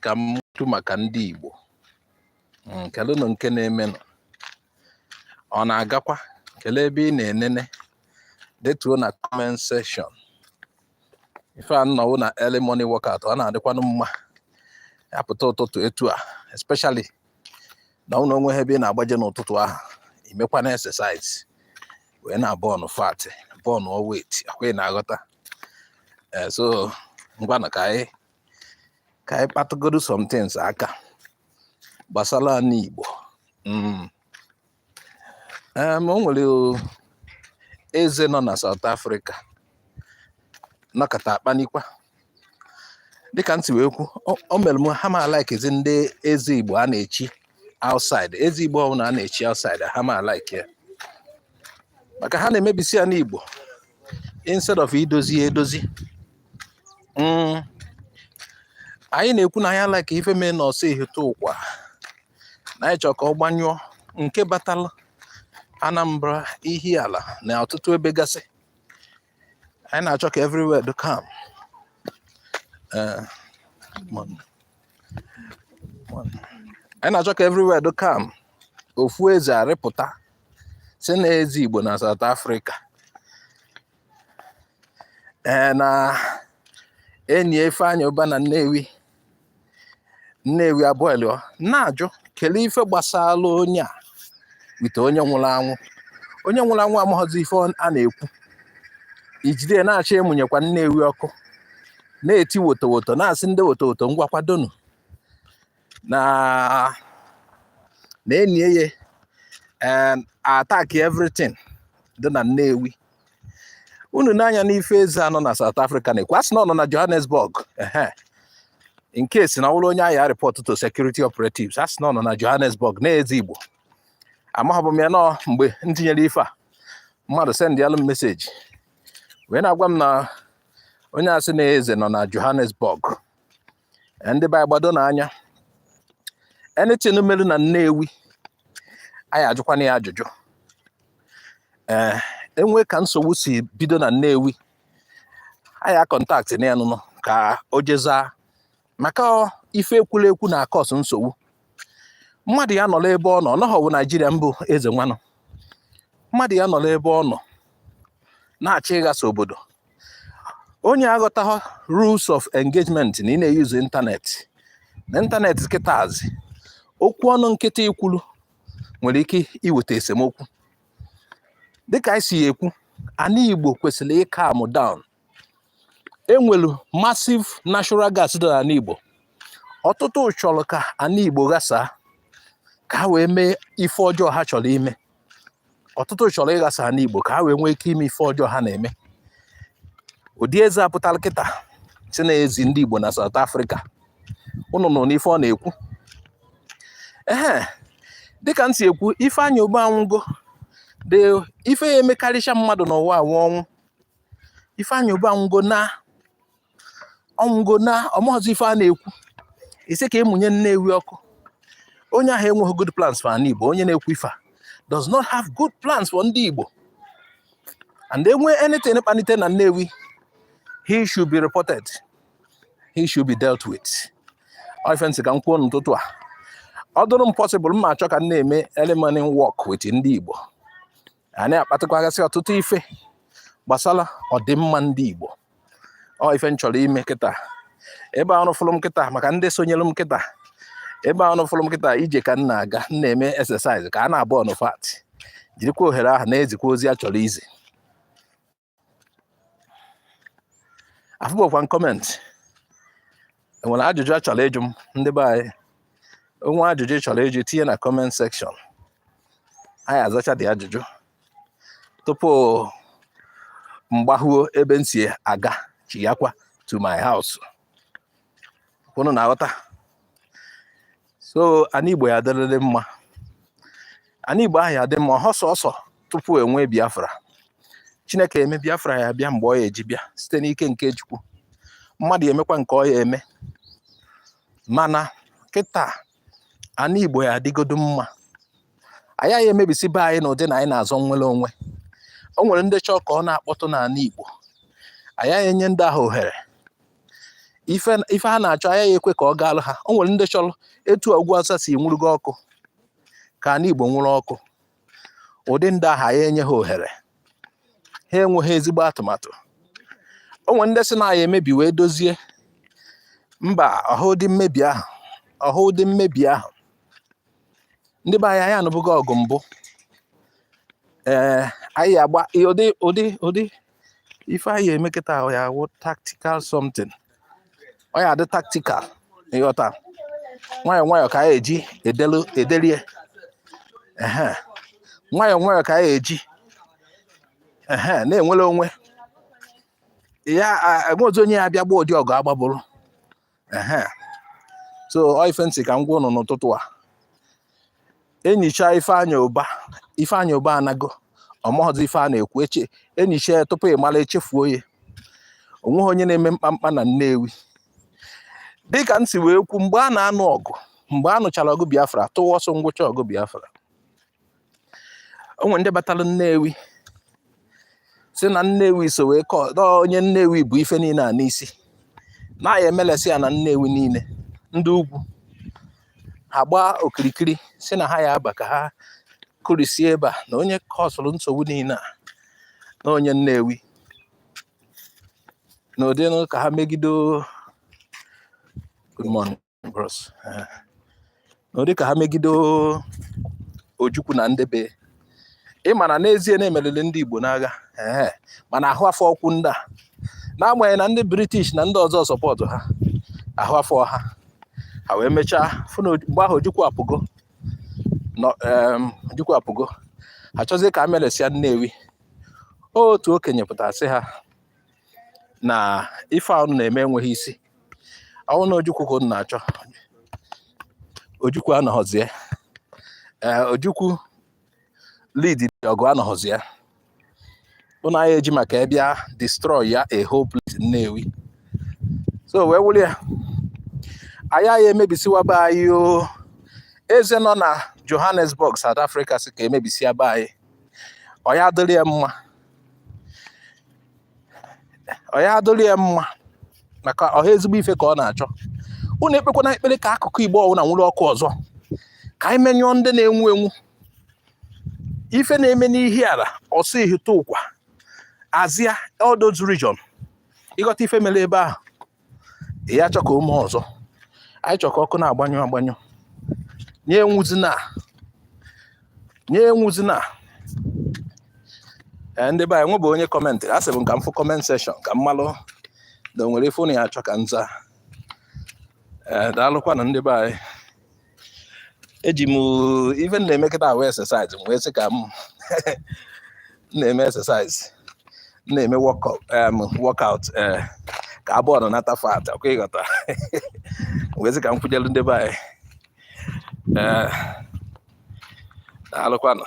Ka m tụ maka ndị Igbo. Kelenụ nke na-emenụ, ọ na-agakwa? Kelee ebe ị na-enene, detuo na comment section. Ife a nọwụ na early morning workout, ọ na-adịkwanụ mma ya pụta ụtụtụ etu a, especially na ụlọ onwe ebe ị na-agbaje n'ụtụtụ ahụ, imekwana exercise wee na burn fat, burn weight, akwa ị na-aghọta. So ngwanụ, ka anyị kpatụgodu some things aka gbasara ala Igbo. O nwere eze nọ na South Africa nọkọta akpanikwa dịka ntị wee kwu. O mere m ha ma like-zi ndị eze Igbo a na-echi outside. Eze Igbo ọbụla a na-echi outside, ha ma like ya, maka ha na-emebisi ya n'Igbo instead of idozi ya edozi. Anyị na-ekwu na anyị like ife mee na ọsọ ihite ụkwa na anyị chọrọ ka ọ gbanyụọ nke batalụ Anambra, Ihiala na ọtụtụ ebe gasị. Anyị na-achọ ka everywhere dị calm. Anyị na-achọ ka everywhere dị calm. Ofu eze arịpụta si na eze Igbo na South Africa, ee, na enyi Ifeanyị Ụba na Nnewi, Nnewi abụọ na-ajụ, kelee ife gbasara onye a wite onye nwụrụ anwụ? Onye nwụrụ anwụ amaghọzi ife a na-ekwu. Ijide na-achọ ịmụnyekwa Nnewi ọkụ, na-eti woto woto, na-asị ndị woto woto, ngwa kwadonu na enyi ya and attack everything dị na Nnewi. Unu n'anya n'ife eze anọ na South Africa na-ekwu, a sị na ọ nọ na Johannesburg. Ehe, in case na ọ bụrụ onye agha report to security operatives, a sị na ọ nọ na Johannesburg na-eze Igbo. Amaghị m ya nọ mgbe m tinyere ife a, mmadụ sendịalụ m message wee na-agwa m na onye asị na eze nọ na Johannesburg. Ndị be anyị, gbado n'anya. Anything merụ na Nnewi, anyị ajụkwana ya ajụjụ. Ee, enwe ka nsogbu si bido na Nnewi, anyị a-contact na ya nụnụ ka o jezaa, maka ife ekwurekwu na a-cause nsogbu. Mmadụ ya nọrọ ebe ọ nọ, ọ nọghọ bụ Naijiria mbụ eze nwanụ. Mmadụ ya nọrọ ebe ọ nọ na-achọ ịghasa obodo. Onye aghọtaghọ rules of engagement na ị na-eyuzu internet, na internet kịtazi, okwu ọnụ nkịtị ikwulu nwere ike iweta esemokwu. Dịka anyị si ekwu, ana Igbo kwesịrị ịcalm down. Enwelu massive natural gas dị n'ala Igbo. Ọtụtụ chọrọ ka ana Igbo ghasaa ka ha wee mee ife ọjọọ ha chọrọ ime. Ọtụtụ chọrọ ịghasa ana Igbo ka ha wee nwee ike ime ife ọjọọ ha na-eme. Ụdị eze apụtala kịta si na-ezi ndị Igbo na South Africa, unu nọ n'ife ọ na-ekwu. Ehe, dịka m si ekwu, Ifeanyị Ụba anwụgo. De ife ya emekarịcha mmadụ n'ụwa awụ ọnwụ. Ifeanyị Ụba anwụgo na ọnwụgo na ọmọzọ. Ife a na-ekwu ise ka ịmụnye Nnewi ọkụ, onye ahụ enweghị good plans for ala Igbo. Onye na-ekwu ife a does not have good plans for ndị Igbo, and enwe anything kpanite na Nnewi, he should be reported, he should be dealt with. Ọ ife nsị ka m kwuo n'ụtụtụ a. Ọ dụrụ m possible, m ma achọ ka m na-eme early morning walk with ndị Igbo. Anyị akpatụkwagasị ọtụtụ ife gbasara ọdịmma ndị Igbo. Ọ ife m chọrọ ime kịta ebe a fụrụ m kịta, maka ndị sonyere m kịta ebe a fụrụ m kịta, ije ka m na-aga, m na-eme exercise ka a na-aburn fat, jirikwa ohere ahụ na-ezikwa ozi a chọrọ izi. Afụbụkwa m comment, enwere ajụjụ a chọrọ ịjụ m? Ndị be anyị, onwe ajụjụ ị chọrọ ịjụ, tinye na comment section, anyị azacha dị ajụjụ tupu mgbahuo ebe m si aga chiyakwa to my house. Unu na-aghọta? So ana Igbo ya adịrịrị mma, ana Igbo ahụ ya adị mma ọhọ sọsọ tupu enwee Biafra. Chineke eme Biafra ya bịa mgbe ọ ya eji bịa site n'ike nke Chukwu. Mmadụ ya emekwa nke ọ ya eme, mana kịta ana Igbo ya adịgodo mma. Anyị agaghị emebisi be anyị n'ụdị na anyị na-azọ nnwere onwe. O nwere ndị chọọ ka ọ na-akpọtụ n'ala Igbo, anyị agaghị enye ndị ahụ ohere. Ife ife ha na-achọ anya ya ekwe ka ọ gaalụ ha. O nwere ndị chọrọ etu ugwu Awụsa si nwurugo ọkụ ka ana Igbo nwụrụ ọkụ. Ụdị ndị ahụ, anyị enye ha ohere. Ha enweghị ezigbo atụmatụ. O nwere ndị sị na ya emebi wee dozie. Mba, ọha ụdị mmebi ahụ, ọha ụdị mmebi ahụ. Ndị be anyị, anyị anụbụgo ọgụ mbụ. Ee, anyị agba ụdị ife anyị eme kịta ya wụ tactical something. Ọ ya adị tactical, ịghọta? Nwayọọ nwayọọ ka anyị eji edelu edelie. Ehe, nwayọọ nwayọọ ka anyị eji, ehe, na-enwere onwe ya. Enwe otu onye ya abịa gba ụdị ọgụ agbabụrụ. Ehe, so ọ ife ntị ka m gwa ụnụ n'ụtụtụ a. Enyicha Ifeanyị Ụba, Ifeanyị Ụba anago ọmọghọzi ife a na-ekwu eche. Enyicha ya tupu ị mara, echefuo ya. Onweghị onye na-eme mkpamkpa na Nnewi. Dịka m si wee kwu, mgbe a na-anụ ọgụ, mgbe a nụchara ọgụ Biafra, tụwa ọsọ ngwụcha ọgụ Biafra, o nwere ndị batara Nnewi si na Nnewi so wee kọọ na onye Nnewi bụ ife niile a n'isi na ya emelesi ya na Nnewi niile. Ndị ugwu ha gbaa okirikiri si na ha ya aba ka ha kụrisie ebe a, na onye kọsụrụ nsogbu niile a na onye Nnewi, na ụdị ka ha megido. Good morning, bros. Na ụdị ka ha megido Ojukwu na ndị be. Ị ma na n'ezie na-emeriri ndị Igbo n'agha. Ee, mana ahụ afọ ọkwụ ndị a, n'agbanyeghị na ndị British na ndị ọzọ support ha, ahụ afọ ha, ha wee mechaa fụ na mgbe ahụ Ojukwu apụgo nọ, Ojukwu apụgo, ha chọzie ka a meresịa Nnewi. Otu okenye pụtara sị ha na ife a unu na-eme enweghị isi. Ọnwụ na Ojukwu ka unu na-achọ, Ojukwu anọghọzie. Ee, Ojukwu lead ọgụ anọghọzie. Unu anyị eji maka ịbịa destroy ya a whole place, Nnewi. So wee wụrụ ya, anyị emebisiwa be anyị o. Eze nọ na Johannesburg, South Africa, sị ka emebisia be anyị, ọ ya adịrị ya mma, ọ ya adịrị ya mma, maka ọha ezigbo ife ka ọ na-achọ. Unu ekpekwana ekpere ka akụkụ Igbo ọbụla nwụrụ ọkụ ọzọ, ka anyị menyụọ ndị na-enwu enwu. Ife na-eme n'Ihiala, Ọsụ Ihite Ụkwa, Azia, all those region, ịghọta ife mere ebe ahụ, ya chọ ka ome ọzọ. Anyị chọ ka ọkụ na-agbanyụ agbanyụ, nye enwuzina, nye enwuzina. Ee, ndị be anyị, nwebụ onye comment. A sị m ka m fụ comment section ka m malụ na o nwere ife unu ya achọ ka m zaa. Ee, daalụkwanụ, ndị be anyị. Eji m ife m na-eme kịta wee exercise. M wee sị ka m na-eme exercise, m na-eme workout, ee, ka abụọ nọ nata fat ọkwa, ịghọta? Wee sị ka m kwụnyelu ndị be anyị. Ee, daalụkwanụ.